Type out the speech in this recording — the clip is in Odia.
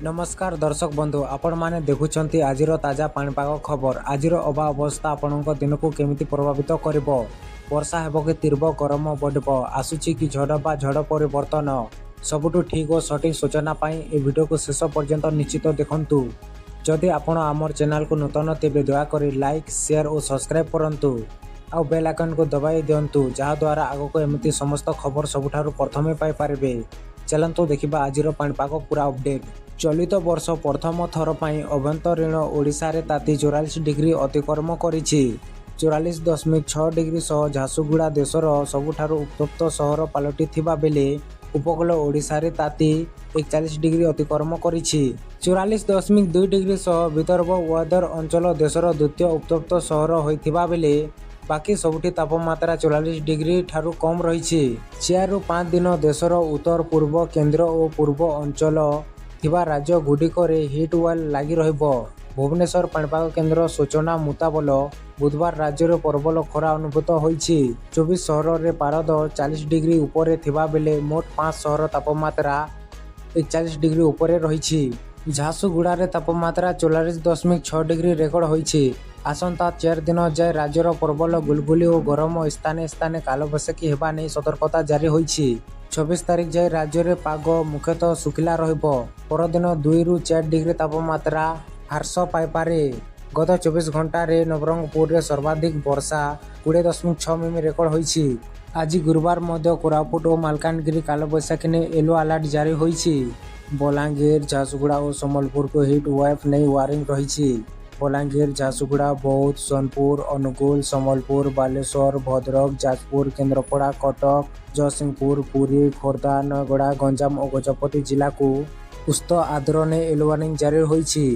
ନମସ୍କାର ଦର୍ଶକ ବନ୍ଧୁ, ଆପଣମାନେ ଦେଖୁଛନ୍ତି ଆଜିର ତାଜା ପାଣିପାଗ ଖବର। ଆଜିର ଅବା ଅବସ୍ଥା ଆପଣଙ୍କ ଦିନକୁ କେମିତି ପ୍ରଭାବିତ କରିବ? ବର୍ଷା ହେବ କି ତୀବ୍ର ଗରମ ବଢ଼ିବ? ଆସୁଛି କି ଝଡ଼ ବା ଝଡ଼ ପରିବର୍ତ୍ତନ? ସବୁଠୁ ଠିକ୍ ଓ ସଠିକ୍ ସୂଚନା ପାଇଁ ଏ ଭିଡ଼ିଓକୁ ଶେଷ ପର୍ଯ୍ୟନ୍ତ ନିଶ୍ଚିତ ଦେଖନ୍ତୁ। ଯଦି ଆପଣ ଆମର ଚ୍ୟାନେଲକୁ ନୂତନ, ତେବେ ଦୟାକରି ଲାଇକ୍, ସେୟାର ଓ ସବସ୍କ୍ରାଇବ୍ କରନ୍ତୁ ଆଉ ବେଲ୍ ଆଇକନ୍କୁ ଦବାଇ ଦିଅନ୍ତୁ, ଯାହାଦ୍ୱାରା ଆଗକୁ ଏମିତି ସମସ୍ତ ଖବର ସବୁଠାରୁ ପ୍ରଥମେ ପାଇପାରିବେ। ଚାଲନ୍ତୁ ଦେଖିବା ଆଜିର ପାଣିପାଗ ପୁରା ଅପଡେଟ୍। ଚଳିତ ବର୍ଷ ପ୍ରଥମ ଥର ପାଇଁ ଆଭ୍ୟନ୍ତରୀଣ ଓଡ଼ିଶାରେ ତାତି 44 ଡିଗ୍ରୀ ଅତିକ୍ରମ କରିଛି। 44.6 ଡିଗ୍ରୀ ସହ ଝାରସୁଗୁଡ଼ା ଦେଶର ସବୁଠାରୁ ଉତ୍ତପ୍ତ ସହର ପାଲଟିଥିବା ବେଳେ ଉପକୂଳ ଓଡ଼ିଶାରେ ତାତି 41 ଡିଗ୍ରୀ ଅତିକ୍ରମ କରିଛି। 44.2 ଡିଗ୍ରୀ ସହ ବିଦର୍ଭ ୱେଦର ଅଞ୍ଚଳ ଦେଶର ଦ୍ୱିତୀୟ ଉତ୍ତପ୍ତ ସହର ହୋଇଥିବା ବେଳେ ବାକି ସବୁଠି ତାପମାତ୍ରା 44 ଡିଗ୍ରୀ ଠାରୁ କମ୍ ରହିଛି। 4ରୁ 5 ଦିନ ଦେଶର ଉତ୍ତର, ପୂର୍ବ, କେନ୍ଦ୍ର ଓ ପୂର୍ବ ଅଞ୍ଚଳ ଥିବା ରାଜ୍ୟଗୁଡ଼ିକରେ ହିଟ୍ ୱେଭ୍ ଲାଗି ରହିବ। ଭୁବନେଶ୍ୱର ପାଣିପାଗ କେନ୍ଦ୍ର ସୂଚନା ମୁତାବକ, ବୁଧବାର ରାଜ୍ୟରେ ପ୍ରବଳ ଖରା ଅନୁଭୂତ ହୋଇଛି। 24 ସହରରେ ପାରଦ 40 ଡିଗ୍ରୀ ଉପରେ ଥିବା ବେଳେ ମୋଟ 5 ସହର ତାପମାତ୍ରା 41 ଡିଗ୍ରୀ ଉପରେ ରହିଛି। ଝାରସୁଗୁଡ଼ାରେ ତାପମାତ୍ରା 44.6 ଡିଗ୍ରୀ ରେକର୍ଡ ହୋଇଛି। ଆସନ୍ତା 4 ଦିନ ଯାଏ ରାଜ୍ୟର ପ୍ରବଳ ଗୁଳୁଗୁଳି ଓ ଗରମ, ସ୍ଥାନେ ସ୍ଥାନେ କାଳବୈଶାଖୀ ହେବା ନେଇ ସତର୍କତା ଜାରି ହୋଇଛି। 26 ତାରିଖ ଯାଏ ରାଜ୍ୟରେ ପାଗ ମୁଖ୍ୟତଃ ଶୁଖିଲା ରହିବ। ପରଦିନ 2ରୁ 4 ଡିଗ୍ରୀ ତାପମାତ୍ରା ହ୍ରାସ ପାଇପାରେ। ଗତ 24 ଘଣ୍ଟାରେ ନବରଙ୍ଗପୁରରେ ସର୍ବାଧିକ ବର୍ଷା 20.6 ମିମି ରେକର୍ଡ ହୋଇଛି। ଆଜି ଗୁରୁବାର ମଧ୍ୟ କୋରାପୁଟ ଓ ମାଲକାନଗିରି କାଳବୈଶାଖୀ ନେଇ ୟେଲୋ ଆଲର୍ଟ ଜାରି ହୋଇଛି। ବଲାଙ୍ଗୀର, ଝାରସୁଗୁଡ଼ା ଓ ସମ୍ବଲପୁରକୁ ହିଟ୍ ୱେଭ୍ ନେଇ ୱାର୍ଣ୍ଣିଂ ରହିଛି। ବଲାଙ୍ଗୀର, ଝାରସୁଗୁଡ଼ା, ବୌଦ୍ଧ, ସୋନପୁର, ଅନୁଗୁଳ, ସମ୍ବଲପୁର, ବାଲେଶ୍ୱର, ଭଦ୍ରକ, ଯାଜପୁର, କେନ୍ଦ୍ରାପଡ଼ା, କଟକ, ଜଗତସିଂହପୁର, ପୁରୀ, ଖୋର୍ଦ୍ଧା, ନୟାଗଡ଼, ଗଞ୍ଜାମ ଓ ଗଜପତି ଜିଲ୍ଲାକୁ ଉଷ୍ଣ ଆର୍ଦ୍ର ନେଇ ୟେଲୋ ୱାର୍ଣ୍ଣିଂ ଜାରି ହୋଇଛି।